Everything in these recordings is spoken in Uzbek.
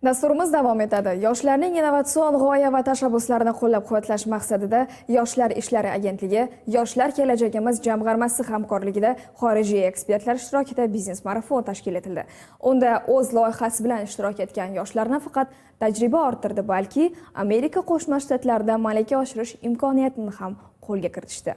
Dasturimiz davom etadi. Yoshlarning innovatsion g'oya va tashabbuslarini qo'llab-quvvatlash maqsadida Yoshlar ishlari agentligi Yoshlar kelajagimiz jamg'armasi hamkorligida xorijiy ekspertlar ishtirokida biznes marafon tashkil etildi. Unda o'z loyihasi bilan ishtirok etgan yoshlar nafaqat tajriba orttirdi, balki Amerika Qo'shma Shtatlarida malaka oshirish imkoniyatini ham qo'lga kiritishdi.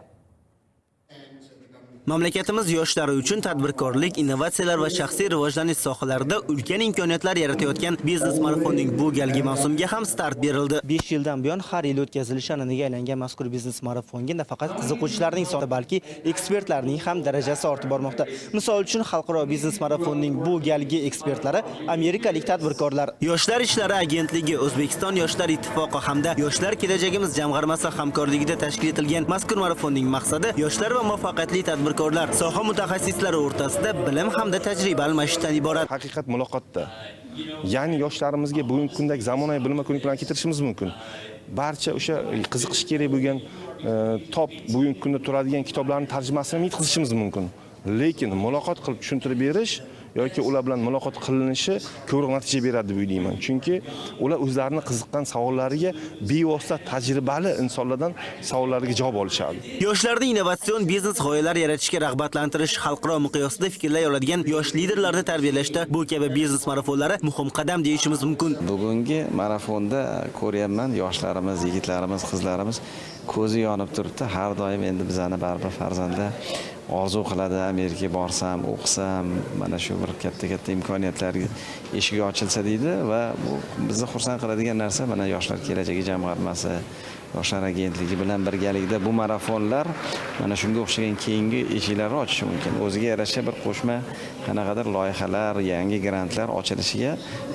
Mamlakatimiz yoshlari uchun tadbirkorlik, innovatsiyalar va shaxsiy rivojlanish sohalarida ulkan imkoniyatlar yaratayotgan biznes marafonning bu galgi mavsumga ham start berildi. 5 yildan buyon har yili o'tkazilishi an'anaga aylangan mazkur biznes marafonga nafaqat qiziquvchilarning soni, balki ekspertlarning ham darajasi ortib bormoqda. Misol uchun, xalqaro biznes marafonning bu galgi ekspertlari amerikalik tadbirkorlar. Yoshlar ishlari agentligi, O'zbekiston Yoshlar ittifoqi hamda Yoshlar kelajagimiz jamg'armasi hamkorligida tashkil etilgan mazkur marafonning maqsadi yoshlar va muvaffaqiyatli tadbirkorlar, soha mutaxassislari o'rtasida bilim hamda tajriba almashishdan iborat. Haqiqat muloqotda. Ya'ni yoshlarimizga bugungi kundagi zamonaviy bilim va ko'nikmalarni keltirishimiz mumkin. Barcha o'sha qiziqish kerak bo'lgan top bugungi kunda turadigan kitoblarni tarjimasini ham yetkazishimiz mumkin. Lekin muloqot qilib tushuntirib berish yoki ular bilan muloqot qilinishi ko'proq natija beradi deb o'ylayman. Chunki ular o'zlarini qiziqqan savollariga bevosita tajribali insonlardan savollariga javob olishadi. Yoshlarni innovatsion biznes g'oyalar yaratishga rag'batlantirish, xalqaro miqyosda fikrlay oladigan yosh liderlarni tarbiyalashda bu kabi biznes marafonlari muhim qadam deyishimiz mumkin. Bugungi marafonda ko'ryapman, yoshlarimiz, yigitlarimiz, qizlarimiz ko'zi yonib turibdi. Har doim endi bizani baribir farzandlar orzu qiladi, Amerikaga borsam, o'qisam, mana shu bir katta-katta imkoniyatlar eshigi ochilsa deydi va bu bizni xursand qiladigan narsa. Mana Yoshlar kelajagi jamg'armasi, Yoshlar agentligi bilan birgalikda bu marafonlar mana shunga o'xshagan keyingi eshiklarni ochishi mumkin. O'ziga yarasha bir qo'shma qanaqadir loyihalar, yangi grantlar ochilishiga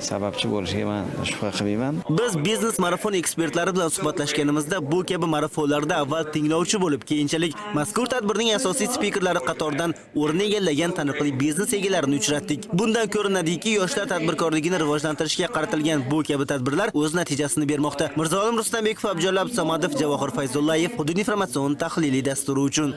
sababchi bo'lishiga man shubha qilmayman. Biz biznes marafon ekspertlari bilan suhbatlashganimizda bu kabi marafonlarda avval tinglovchi bo'lib, keyinchalik mazkur tadbirning asosiy spikerlari qatoridan o'rin egallagan taniqli biznes egalarini uchratdik. Bundan ko'rinadiki, yoshlar tadbirkorligini rivojlantirishga qaratilgan bu kabi tadbirlar o'z natijasini bermoqda. Mirzolim Rustambekov, Abdulla Abdusamadov, Javohir Fayzullayev, Hudud informatsion tahliliy dasturi uchun.